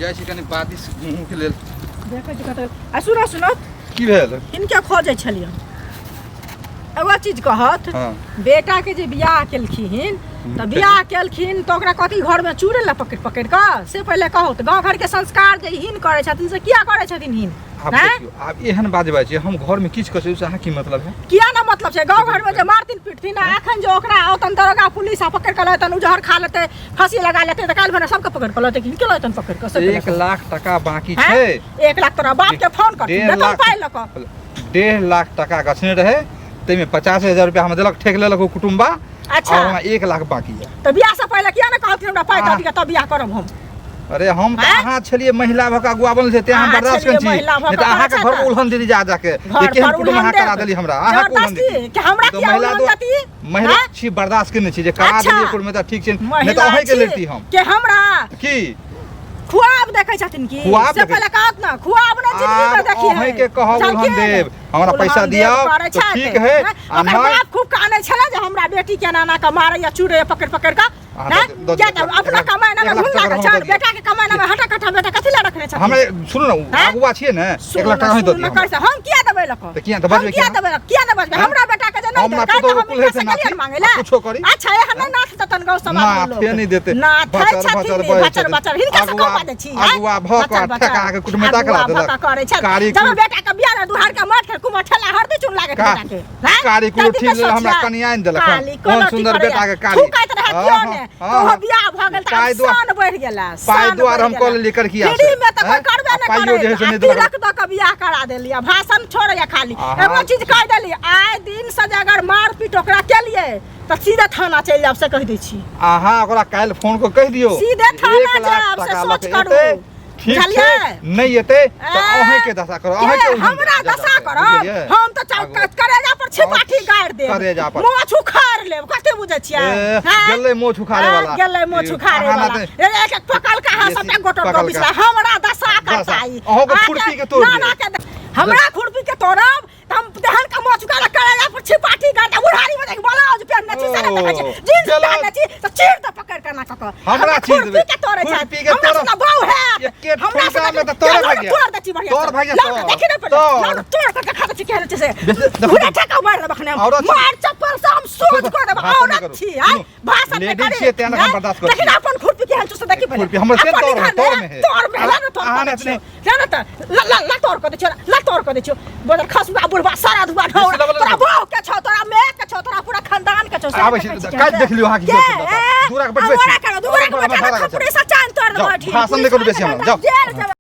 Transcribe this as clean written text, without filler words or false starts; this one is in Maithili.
जाइ छी कनि बारिश घूमके लेल। देखै छी कतऽ आ। सुनऽ सुनऽ। की भेल? हिनके खोजै छलियै। एगो चीज कहत। हाँ। बेटाके जे बियाह केलखिन तऽ बियाह केलखिन तऽ ओकरा कथी घरमे चूड़े लए पकड़ि पकड़ि कऽ, से पहिले कहू तऽ। गाँव घरके संस्कार जे हीन करै छथिन से किया करै छथिन हीन? आब आँय? देखियौ, आब एहन बात जे बाजै छियै, हम घरमे किछु करै छी, अहाँ की मतलब है? किया ना मतलब छै? गाँव घरमे जे मारथिन पीटथिन आ एखन जे ओकरा औतन दरोगा पुलिस आ पकड़ि कऽ लएतन, ओ जहर खा लेतै, फांसी लगा लेतै, तऽ काल्हि भने सबके पकड़ि कऽ लएतै कि के लएतन पकड़ि कऽ, से पहिले एक कहू। लाख टका बाकी आँय? छै। 1 लाख? तोरा बाप के फोन करथिन, डेढ़ देतन लाख। पाइ लऽ कऽ। 1.5 लाख टका गछने रहै, ताहिमे 50,000 रुपया हमरा देलक, ठेक लेलक ओ कुटुम्बा। अच्छा। और हमरा 1 लाख बाकी है। तऽ बियाह से पहिले किया ने कहलखिन, हमरा पाइ दऽ दिअ तब बियाह करब हम? अरे, हम तऽ आँय? अहाँ छलियै महिला भऽ कऽ अगुआ बनल छै, तें हम अहाँ बर्दाश्त छलियै करै छी। महिला भऽ नहि तऽ कऽ अहाँके अच्छा घर तऽ। उल्हन देली जा जाके घर जे केहन पर कुटुम्ब उल्हन अहाँ करा देब। देली हमरा, अहाँके उल्हन जबरदस्ती देली। कि हमरा तऽ किया महिला उल्हन देती? महिला आँय? छी, बर्दाश्त केने छी जे करा अच्छा। देलियै कुटुम्ब तऽ ठीक छै, नहि तऽ महिला अहींके छी लेती हम। के हमरा की? खुआब देखै छथिन की? खुआब से देखै- पहिले कहत ना। खुआब ने जिंदगी में आब देखी है। अहींके कहब उल्हन देब। हमरा पैसा दियौ तऽ ठीक है, आ ओकर नहि- बाप खूब कानै छलै जे हमरा बेटी के एना एना कऽ मारैया चूड़ैया पकड़ि पकड़ि कऽ। अहाँ नहि? दऽ दियौ, किया दऽ तऽ दियौ, अपना कमाइ एक में लाख घुन टका लागल हमरा छल। दऽ दियौ। बेटा के कमाइ में हटा कटा बेटा कथी लए रखने छथिन? हमरा सुनू ने। आँय? अगुआ छियै ने, 1 लाख टका अहीं दऽ सुनू दियौ ने, हमरा। कैसे हम किया देबै लऽ कऽ? तऽ किया तऽ हम बजबै किया किया? देबै लऽ? किया नहि बजबै? आँय? हमरा बेटा के जे नहि हमरा देलकै पुतोहु तऽ हम कुल्हे हिनका से से गेलियनि नाथी, मांगै लए? आ कुछो करी। अच्छा, एहन नहि नाथ देतन गाँव समाज में नाथे लोक। नहि देतै। नाथै बचर छथिन बचर ई, बजै बचर छथिन। बचर हिनका से अगुआ कम बाजै छी, आँय? अगुआ भऽ कऽ बचर बचर। ठेका के कुटुम्बता करा अगुआ भऽ देलक। कऽ करै छथि। कारी जब कुल- बेटा के बियाह ने दुहार के मठ के कुमर ठेला हरदी चून लागत का- बेटा के, आँय? कारी तब कुलुट्ठी दिनके लेल हमरा सोचिया। कनिया आनि देलक हन। काली ओहन कुलुट्ठी सुन्दर करैया। बेटा के कारी। थूकैत रहै हाँ, केओ हाँ, ने हाँ, तऽ ओहो हाँ। बियाह भऽ गेल तऽ पाइ आब दुआर- शान बढ़ि गेला, पाइ शान दुआर बढ़ि हम कऽ गेला। लेलियै करकिया से। फ्री में तऽ कोई आँय? करबे आ नहि पाइयो जे करे है से आ नहि देलक। तिलक दऽ कऽ बियाह करा देली आ भाषण छोड़ैया खाली। आहा। एगो चीज कहि देली, आइ दिन से जे अगर मारपीट ओकरा केलियै तऽ सीधे थाना चलि जायब, से कहि दै छी। अहाँ ओकरा काल्हि फोन कऽ कहि दियौ सीधे जे थाना 1 लाख जायब, से टका सोच लऽ कऽ करू। एतै, ठीक छै, बुझलियै? नहि एतै तऽ ए, अहींके दशा करब, के अहींके उल्हन हमरा देब, जा दशा जाके, करब? बुझलियै? हम तऽ आगू। करेजा पर छिपाठी गाड़ि देब, करेजा पर। मोछ उखाड़ लेब। कते बुझै छियै? ए, हैं? गेलै मोछ उखाड़े हैं, वाला। गेलै मोछ ई, उखाड़े अहाँ वाला। ना ए, एक एक पकल का बेसी सबटा गोटर पकलका। गोबिसला हमरा दशा दशा। करता ई। अहूँके अहाँके खुरपी के तोड़ ना, देब। ना के हमरा खुरपी के तोड़ब तऽ हम तेहन के मोछ उखाड़ करेजा पर छिपाठी गाड़ि देब। बुढ़ारी में जाके ब्लाउज पहिनने छी से नहि देखै छी, ओ, जींस ब्लाउज- पहिनने छी तऽ चीर दऽ पकड़ के ना कऽ कऽ। हमरा चीर खुरपी देबै। के तोड़ै छै। खुरपी के हमरा तोड़ब। से बाऊ हैत। एके हमरा से ठुमका में तऽ तोड़े लाउ भागि ने, गेल। तोड़ दै छी बढ़िआँ तोड़ से। भागि गेल, लाउ ने, तोड़। देखी ने पहिले। तोड़। लाउ ने, तोड़ कऽ देखा दै छी केहन छै से। बेसी- देखू। घुरे ठेका मारि देब अखने हम। औरत छी। मार चप्पल से हम सोझ कऽ देब। भाषण नहि औरत करू। छी, आँय? सुनू, भाषण नहि लेडीज करी। छियै, तें ने हम आँय? बर्दाश्त करै देखी ने छी। अपन खुरपी केहन छै से देखी पहिले। खुरपी हमर से अपन तोड़ में, निकाल तोड़ ले, में है। तोड़ में है, ला ने तोड़ अहाँ कऽ दै ने छियौ। ला ने तऽ, ला ला ला तोड़ कऽ दै छियौ, ला तोड़ कऽ दै छियौ। बदर खसुआ बुढ़बा सारा धुआ ढौरा। बेसी लबल तोरा लबल। बाप के छौ, तोरा my के छौ, तोरा पूरा खानदान के छौ, से आबै छी, देखै छी काल्हि देख लियौ अहाँ की के? करतै, ए, दूरा के बैठबै छी। अमोरा करो, दूरा के हमरा बैठा भाड़ा के खपड़े से चान तोड़ जाउ, देबै। भाषण नहि करू बेसी हमरा, जाउ। जेल जेबै।